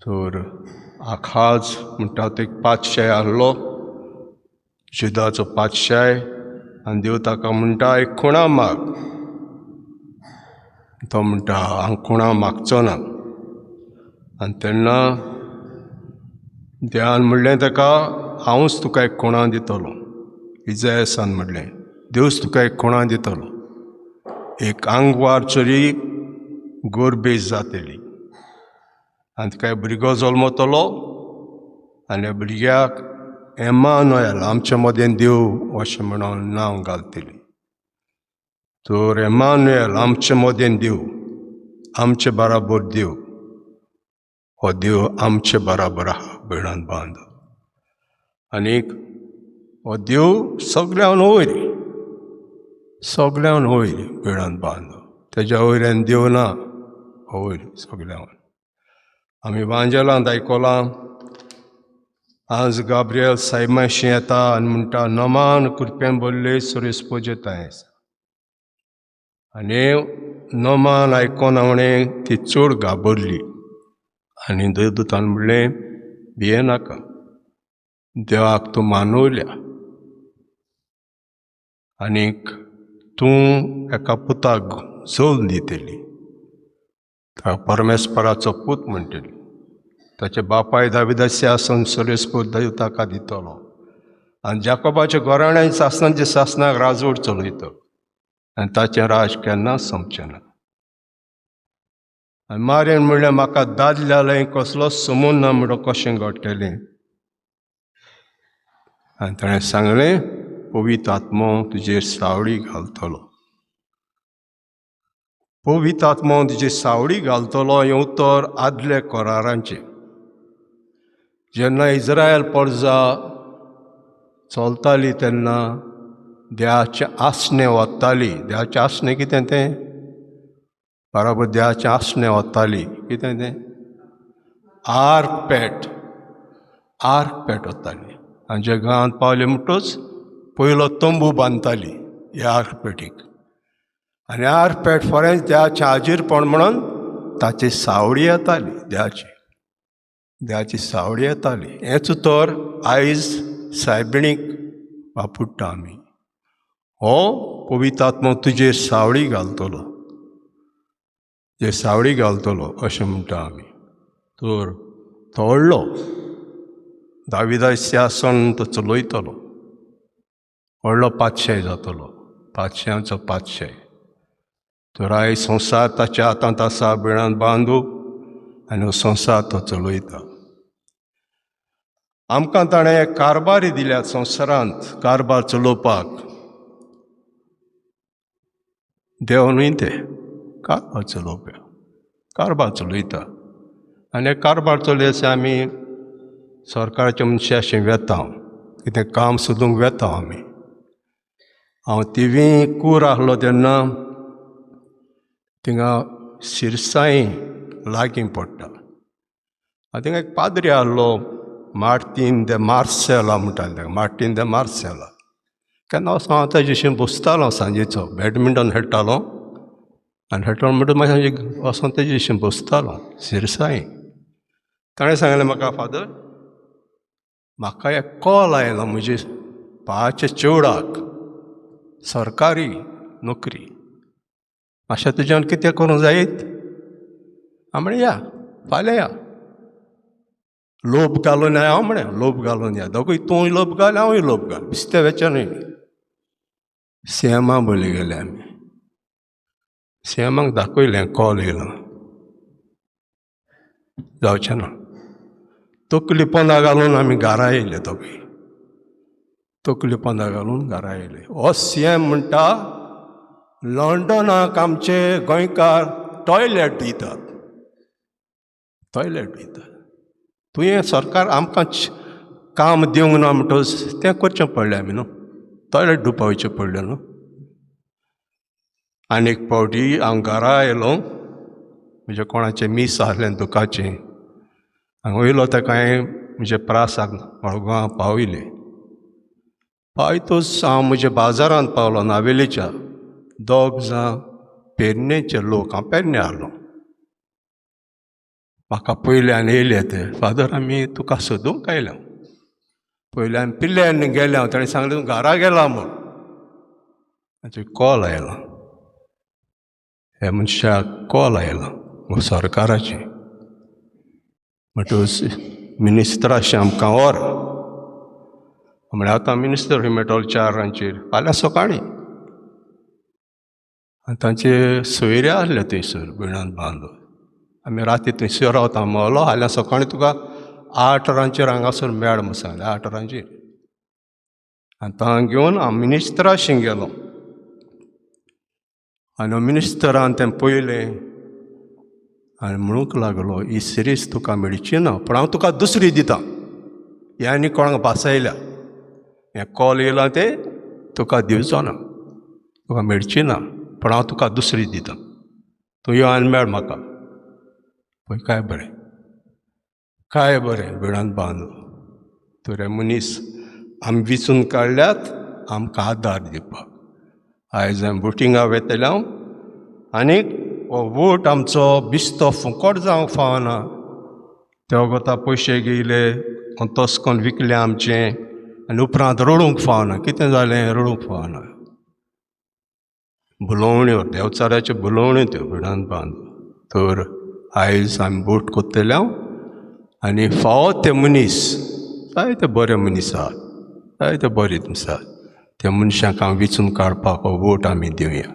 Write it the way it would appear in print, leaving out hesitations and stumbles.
तर आखाज म्हणटा तो एक पातशाय आहलो, जुदाचो पातशाय. आनी देव ताका म्हणटा एक खुणा माग. तो म्हणटा हांव खुणा मागचो ना. आनी तेन्ना देवान म्हणलें ताका हांवूच तुका एक खुणा दितलो. इजायसान म्हणलें देवच तुका एक खुणा दितलो, एक आंगवार चली गोरबेज जातली आनी तिका एक भुरगो जल्मतलो आनी ह्या भुरग्याक एमानुएल आमच्या मदें देव अशें म्हणून नांव घालतली. तर एमानुएल आमच्या मदें देव, आमचे बराबर देव, हो देव आमचे बराबर आहा भयणान बांद. आनीक हो देव सगळ्यान वयर, सगळ्यान वयर भयणान बांद, तेज्या वयल्यान देव ना, हो वयर सगळ्यान. आमी वांजेलांत आयकलां आज गाब्रियल सायबाशी येता आनी म्हणटा नमान कृपेन भरले सुरेस्पोजेताय. आनी नमान आयकोन हांवें ती चड घाबरली आनी देवदूतान म्हणलें भियेनाका, देवाक तूं मानवल्या आनीक तूं एका पुताक जल्म दितली, ताका परमेस्पराचो पूत म्हणटली, ताचे बापाय दाविदाचे आसन सरेस्पोद देव ताका दितलो आनी जाकोबाच्या घराण्यान सासणाच्या सासणाक राजवट चलयतलो आनी ताचें राज केन्नाच सोंपचें ना. आनी मारयन म्हणलें म्हाका दादल्यालें कसलोच समून ना म्हणून कशें घडटलें. आनी ताणें सांगलें पवित्र आत्मो तुजेर सावळी घालतलो, पवित्र आत्मो तुजेर सावळी घालतलो. हें उतर आदल्या करारांचें. जेन्ना इस्रायल परजा चलताली तेन्ना देवाचें आसणें वताली. देवाचें आसणें कितें तें? बराबर देवाचें आसणें वताली कितें तें? आर्क पेट, आर्क पेट वताली. आनी जे गांवांत पावले म्हणटच पयलो तंबू बांदताली ह्या आर्कपेटीक. आनी आर्कपेट फोरेंच देवाचें हाजीरपण म्हणून ताची सावळी येताली, देवाची देवाची सावळी येताली. हेंच उतर आयज सायबिणीक वापरता आमी. हो पवित्र आत्मो तुजेर सावळी घालतलो, जे सावळी घालतलो अशें म्हणटा आमी. तर तो व्हडलो दाविदाचें आसन तो चलयतलो, व्हडलो पातशाय जातलो, पातशांचो पातशाय. तर आयज संवसार ताच्या हातांत आसा बिळान बांदू आनी हो संवसार तो चलयता. आमकां ताणें कारभारी दिल्यात संवसारांत कारभार चलोवपाक. देव न्हय ते कारभार चलोवप्या, कारभार चलयता. आनी कारभार चलयता आमी सरकाराच्या मनशां अशें वेता, कितें काम सोदूंक वेता आमी. हांव थिवी कूर आहलो तेन्ना थिंगा शिरसाई लागीं पडटा. आनी थिंगा एक पाद्री आहलो, मार्टीन दे मार्सेला म्हणटाले ताका, मार्टीन दे मार्सेला. केन्ना वचोन हांव ताजे बसतालो सांजेचो, बॅडमिंटन खेळटालो आनी खेळटालो म्हणटच मागीर सांजे वचोन तेजे बसतालो शिरसाई. ताणें सांगलें म्हाका, फादर म्हाका एक कॉल आयलो म्हजे भावाच्या चेवडाक सरकारी नोकरी, मातशें तुज्यान कितें करूंक जायत? हांव म्हणलें या फाल्यां या, लोब घालून या. हांव म्हणलें लोब घालून या, दोगूय तूंय लोब घाल हांवूय लोब घाल, बिस्ते वेचें न्हय. सीएमा बोली गेले आमी, सीएमाक दाखयलें कॉल येयलो, जावचें ना. तकली पोंदा घालून आमी घरा येयले, दोगूय तकली पोंदा घालून घरा येयले. हो सीएम म्हणटा लंडनाक आमचे गोंयकार टॉयलेट दितात, टॉयलेट दितात. तुवें सरकार आमकां काम दिवंक ना म्हणटच तें करचें पडलें आमी न्हू, टॉयलेट धुवपा वयचें पडलें न्हू. आनी एक फावटी हांव घरा आयलो, म्हज्या कोणाचें मीस आहलें दुखाचें, हांव वयलो ताका हांवें म्हज्या प्रासाक मडगांवां पावयलें. पावयतच हांव म्हज्या बाजारांत पावलो नावेलीच्या. दोग जाण पेडणेचे लोक, हांव पेडणे आहलो, म्हाका पयल्यान येयले ते फादर, आमी तुका सोदूंक आयल्या. पयल्यान पिल्ल्यान गेले हांव, ताणें सांगलें तूं घरा गेला म्हूण. ताचें कॉल आयलो, ह्या मनशाक कॉल आयलो सरकाराचें, म्हणटकच मिनिस्त्राशें आमकां व्हर म्हळ्यार. आतां मिनिस्तर खंय मेळटलो 4 रांचेर फाल्यां सकाळीं? आनी तांचे सोयरे आसले थंयसर. भिणांत बांदून आमी राती थंयसर रावता म्हणलो, फाल्यां सकाळीं तुका 8 वरांचेर हांगासर मेळ म्हूण सांगलें, 8 वरांचेर. आनी तांकां घेवन हांव मिनिस्त्राशी गेलो आनी मिनिस्टरान तें पळयलें आनी म्हणूंक लागलो, ही सिरीज तुका मेळची ना, पूण हांव तुका दुसरी दिता. हे आनी कोणाक भासयल्या, हें कॉल येयलां तें तुका दिवचो ना, तुका मेळची ना, पूण हांव तुका दुसरी दिता, तूं यो आनी मेळ म्हाका. पळय काय बरें, काय बरें. भिणांत बांदू तर मनीस आमी विचून काडल्यात आमकां आदार दिवपाक. आयज आमी वोटिंगा वेतले हांव आनीक हो वोट आमचो बिस्तो फुकट जावंक फावना. ते वोगोता पयशे घेयले, तस कोन्न विकलें आमचें आनी उपरांत रडूंक फावना, कितें जालें रडूंक फावना. भुलोवण्यो, देंवचाराच्यो भुलोवण्यो त्यो. भिणांत बांद तर आयज आमी वोट कोत्तले हांव आनी फावो ते मनीस, जायते बरे मनीस आहात, जायते बरे आसात, त्या मनशांक हांव विचून काडपाक हो वोट आमी दिवया.